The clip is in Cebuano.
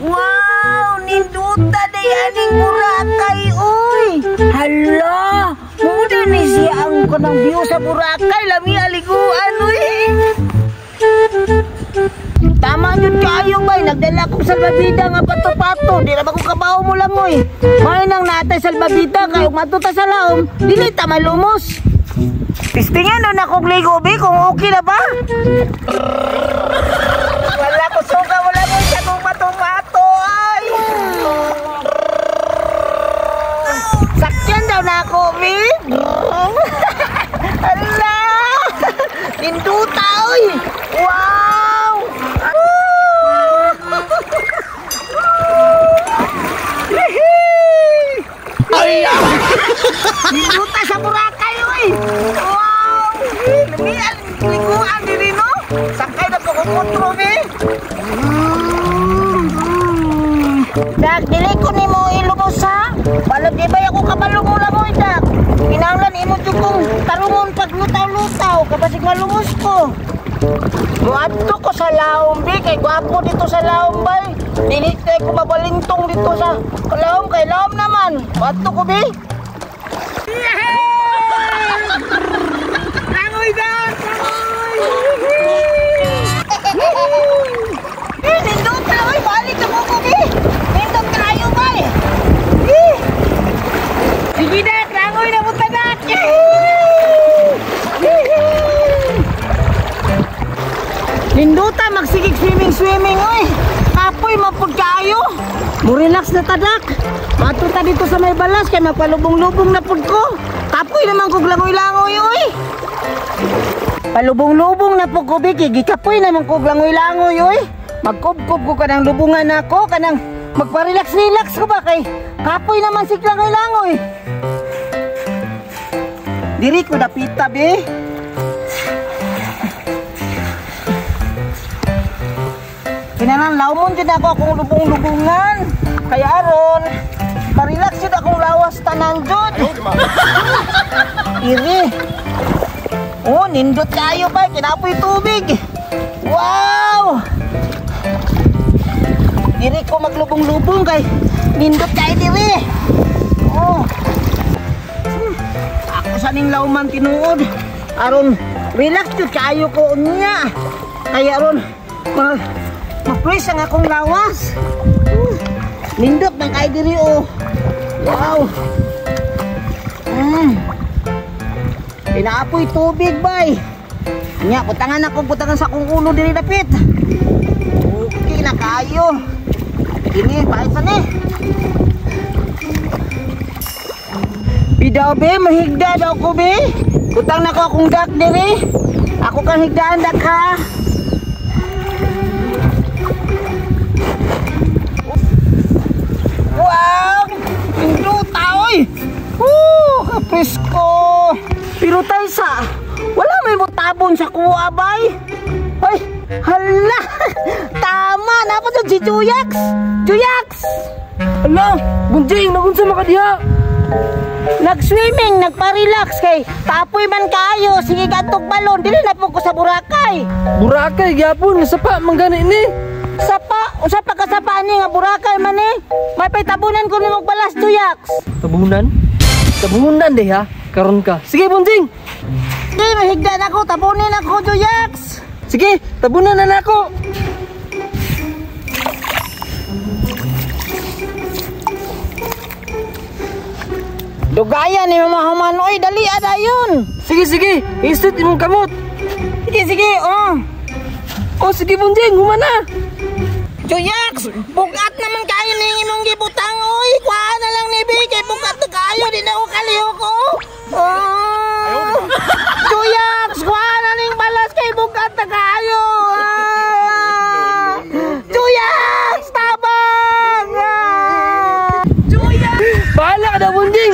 Wow! Ninduta na yaning Boracay, uy! Hala! Muna ni siya ang kanang view sa Boracay. Lami aliguan, uy! Tama yun kayo, bay. Nagdala kong salbabida nga pato-pato. Di na ba kong kabaho mo lang, uy. May nang natay salbabida. Kaya matuta sa laom, dili ta malumos. Tistingan doon akong ligo, bi, kung okay na ba? Wala ko suka, wala ko isa kong pato-pato, ay! Sakyan daw na ako, bi! Ala! Ninduta, oy! Wow! Ay! Ninduta sa Boracay, oy! Wow! Lamian, liguan diri, no? Sakay na po kong kontro, bi! Dak, dili ko ni mo ilubos, ha? Balag di ba ako kabalo mo lang, oy, Dak? Kinahanglan imo jud kong tarungon pag lutaw-lutaw, kabasig malumos ko. Muadto ko sa laom, bi, kay gwapo dito sa laom, bay. Dili kay ko mabalintong dito sa laom, kay laom naman. Muadto ko, bi. Langoy, Dak! Langoy! Eh, nindot na, oy! Balik na ko, bi! Nindot kayo, bay! Eh! Sige, Dak! Langoy na punta, Dak! Ninduta, magsigig swimming-swimming, oy! Kapoy, mapud kayo! Mo-relax na ta, Dak! Matuta dito sa may balas, kay magpalubong-lubong na pud ko! Kapoy naman kog langoy-langoy, oy! Palubong-lubong na pud ko, bi, kay gikapoy naman kog langoy-langoy, oy! Magkubkob ko kanang lubungan nako, kanang magpa-relax-relax ko ba kay kapoy naman sig langoy-langoy. Diri ko dapita, bi. Kinanan lawmon jud ako akong lubong-lubungan. Kaya aron, pa-relax jud akong lawas tanan jud. Iri. Oh, nindot kayo ba? Kinapoy tubig. Wow! Diri ko maglubong-lubong kay nindot kayo diri. Oh. Ako sa ning lauman tinuod. Aron relax jud kayo ko unya. Kaya aron ma-fresh ang akong lawas. Nindot man kayo diri, oh. Wow. Pinaapoy tubig, bay. Nya, butangan ako, butangan sa akong ulo diri dapit. Okay na kayo. Ini, pahit sa ni. Bidaw, be, mahigda daw ko, be. Butang na ko akong dak diri. Ako kang higdaan, dak, ha. Wow! Induta, oy! Woo! Kapresko! Pero taysa, wala may mutabon sa kuha, bay. Ay, hala! Tama! Napad yun si Juyax! Juyax! Hala! Bunjing! Nagunsa makadiha! Nag-swimming, nagpa-relax kay kapoy man kayo, sige gantog balon, dili na po ko sa Boracay. Boracay, gyapon, sapa man gani ni. Sapa, usa pa ka sapa ni nga Boracay man ni. May paytabunan ko nimog balas, Juyax. Tabunan? Tabunan day ha, karon ka. Sige, Bunjing. Sige, mahigda na ako, tabunin ako, Juyax. Sige, tabunan na nako. Dugayan ni Mama Human, oy, dali adayon. Sige, sige, isut imong kamot. Sige, sige, oh. Oh, sige, Bunjing, human na. Juyax, bugat naman kayo ning imong gibutang, oy. Kuha na lang ni Bi, kay bugat na kayo, di na ko kalihok, oh. Oh. Juyax, kuha na ning balas kay bugat na kayo. Ah. Juyax, tabang. Ah. Juyax. Bahala ka na, Bunjing.